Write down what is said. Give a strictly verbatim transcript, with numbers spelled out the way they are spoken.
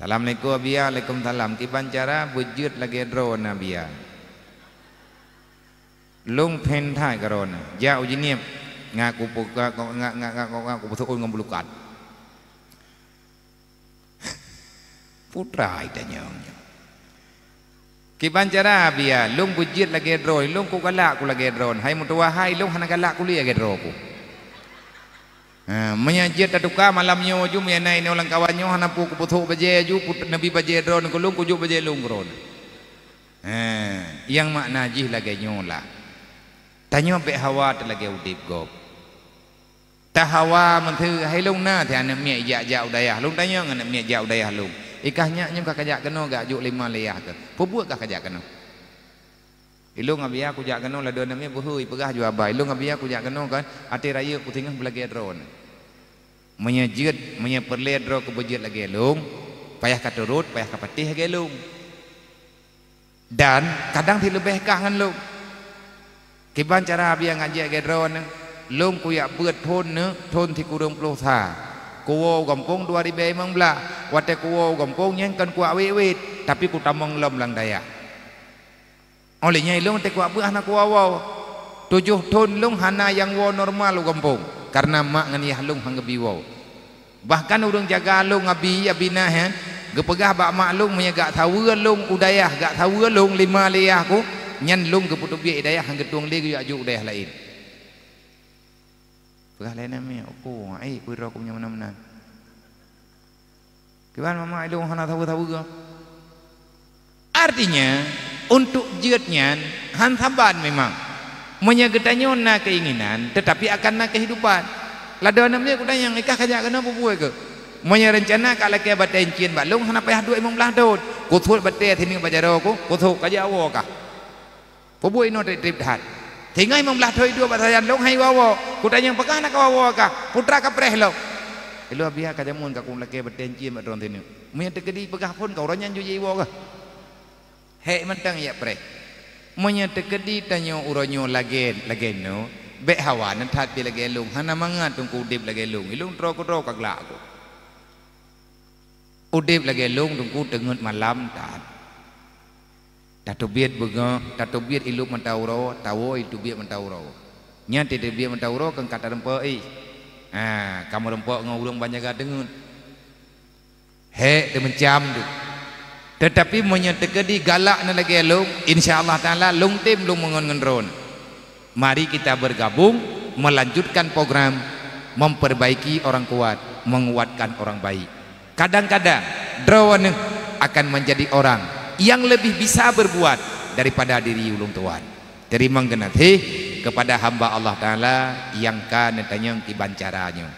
"Assalamualaikum, Abiya." "Waalaikumsalam." "Kiban cara beujeuet lagée droeneuh, Abiya?" "Lôn phén that karoe nyoe. Jak u Jeunieb, ngaku puka, ngaku, ngaku, ngaku, ngaku beuseuôn ngon bulukat." Putra itanyong nyoe. "Kiban cara, Abiya, lôn beujeuet lagée droe, lôn kok galak ku lagée droe. Hai meutuwah hai, lôn hana galak ku lé lagée droe ku." Ha, meunyoe jeuet tatuka malam nyoe ju, meunyoe na inoe lam kawan nyoe hana peue kupeusok bajée ju, put-, neubi bajée droe keu lôn, kujok bajée lôn keudroe. Ha, nyang makna jih lagée nyoe lah. Tanyoe bék hawa teulagée udeb gob. Tahawa meuseu hai lôn na, si aneuk miet ijak-jak u dayah lôn, tanyoe ngon aneuk miet jak u dayah lôn. Ikah nyak nyoe ka kajak keunoe, gak jok lima lé yah keuh. Peubuet kah kajak keunoe? Ilôn Abiya kujak keunoe ladôm aneuk miet beuhôi peugah ju aba. Ilôn Abiya kujak keunoe kan, até rayeuk kusingoh beulagée droe. Meunyoe jeuet, meunyoe peureulée droe keuh beujeuet lagée lôn, payah ka turot, payah ka patéh lagée lôn. Dan kadang sileubeh kah ngon lôn. Kiban cara Abiya ngajak lagée droe nyoe, lôn kujak beuet thon nyoe, thon sikureueng ploh sa. Kuwoe u gampông dua ribée limong blaih, watée kuwoe u gampông nyan kon kuwak wét-wét, tapi kutamong lom lam dayah. Óh lheueh nyan ilôn teukuak beuet hana kuwoe-woe. Tujoh thon lôn hana nyang woe normal u gampông, kareuna mak ngon yah lôn han geubi woe. Bahkan ureuëng jaga lôn, abi, abi na nyan, geupeugah bak mak lôn meunyoe gak saweue lôn u dayah, gak saweue lôn lima lé yah ku, nyan lôn geupeuteubiet i dayah han geutueng lé geujak jok u dayah laén. Peugah lé aneuk miet, "Uku, ai, peue droe ku meunyoe meunan-meunan." Kiban mama ilôn hana saweue-saweue. Artinya, untuk jeuet nyan han saban memang. Meunyoe geutanyoe na keinginan, tetapi akan na kehidupan. Ladôm aneuk miet kutanyong, "Ikah kajak keunoe peubuet keuh?" Meunyoe reuncana ka lakée batée encien bak lôn hana payah duek limong blaih thon. Kusuet batée sineuk bak jaroe ku, kusok kajak woe kah. Peubuet inoe treb-treb that. Singoh limong blaih thon iduek bak sajan lôn hai woe-woe. Kutanyong, "Pakon hana kawoe-woe kah? Putra ka preh lom." Ilôn Abiya ka jameun ka kulakée batée encien bak droe sineuk. Meunyoe teukeudi peugah phon ka uroe nyan ju jiwoe kah. Hék mantong jak preh. Meunyoe teukeudi tanyoe uroe nyoe lagée, lagée nyoe, bék hawa na that pih lagée lôn, hana mangat teungku udeb lagée lôn. Ilôn droe keudroe ka glak ku. Udeb lagée lôn teungku teungeut malam that. Tateubiet beungoh, tateubiet ilop mata uroe, tawoe iteubiet mata uroe. Nyan teubiet mata uroe keu ka tareumpok ih. Ha, ka meureumpok ngon ureuëng ban jaga teungeut. Hék teumeucam tu. Teutapi meunyoe teukeudi galak na lagée lôn, insya Allah Taala lôn tem lôn meungon ngon droe. Mari kita bergabung melanjutkan program memperbaiki orang kuat, menguatkan orang baik. Kadang-kadang droeneuh akan menjadi orang yang lebih bisa berbuat daripada diri ulôn tuan. Teurimong geunaséh kepada hamba Allah Taala nyang ka neutanyong kiban cara nyoe.